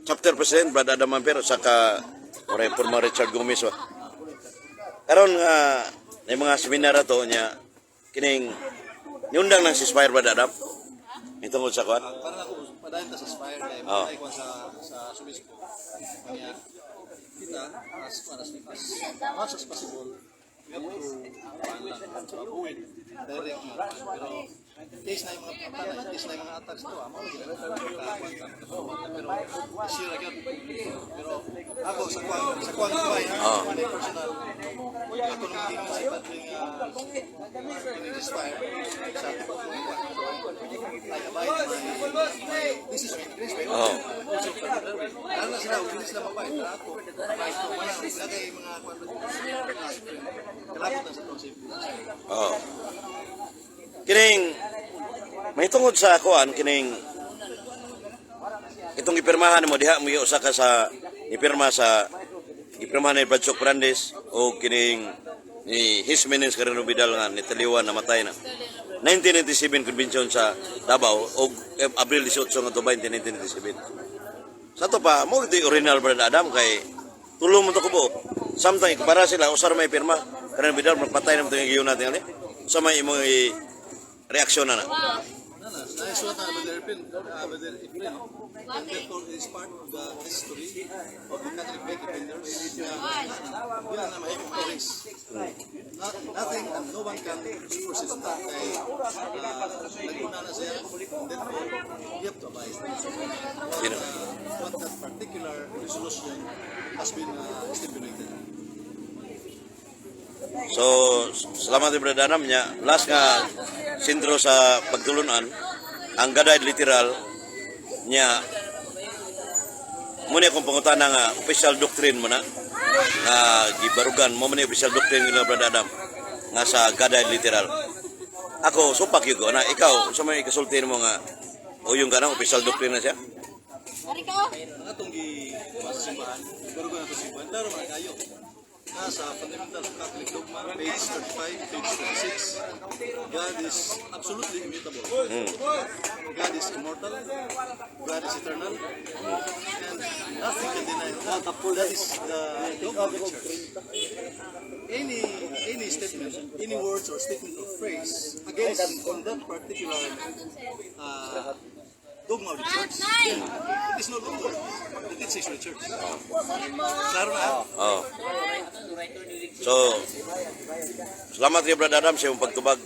Chapter President Brad Adam Amper saka ora former Richard Gomez ba. Karon nga may mga seminar ato niya, kining niundang ng si Spire, Brad Adam. Itungod sa kuan. Para ako padayon ta sa Spire kay oh, kuan sa Sumispo. Kanya kita as much as possible we have to kuan lang, to avoid direct nga kuan. Pero case na yung mga pantana, case na yung mga attacks to, amo lagi na kuan ta, pero sure ra gyud. Pero ako sa kuan kuan ha, kuan ay personal. Ako nang giingon si Padre nga kining Spire sa kuan. I abide my decision this way. Also, lalo na sila, dili sila mabait. Pero ako, mabait ko. Wala, wala kay mga kuan ba kalabot na sa itong safety. Oh. Kining may tungod sa kuan, kining itong gipirmahan mo diha mo usa ka sa gipirma sa gipirmahan ni Brad Sok Brandes o kining ni His Eminence Carino Vidal nga nitaliwan, namatay na, 1997 convention sa Davao og Abril 18 nga 1997. Sa to pa mo ito original, Brad Adam, kay tulo mo to kubo samtang para sila usar may pirma Carino Vidal magpatay na mo itong giyon natin ali sa may imong reaksyon na na. Na, naisulat na Brother Efren, Brother Efren, no? And therefore, it is part of the history of the Catholic Faith Defenders na dili na mahimong ma-erase. Nothing and no one can supersede that kay nag-una na siya, and therefore, we have to abide Sino? What that particular resolution has been stipulated. So, salamat Brother Adam niya. Last nga sentro sa pagtulunan, ang God-eyed literal niya. Muna akong pangutana nga official doctrine mo na nga gibarugan mo man ni official doctrine nila, Brother Adam, nga sa God-eyed literal. Ako supak yun ko na ikaw sa may ikasulti mo nga o yung kanang official doctrine na siya. Ang atong gi sa simbahan, barugan ato simbahan, klaro man kayo. Nasa Fundamental Catholic Dogma, page 35, page 36, God is absolutely immutable. God is immortal. God is eternal. And nothing can deny that. That is the dogma of the church. Any statement, any words or statement or phrase against on that particular dogma of the church, then it is no longer the teachings of the church. Klaro na. Oh. So, salamat kay Brother Adam sa iyong pagtubag.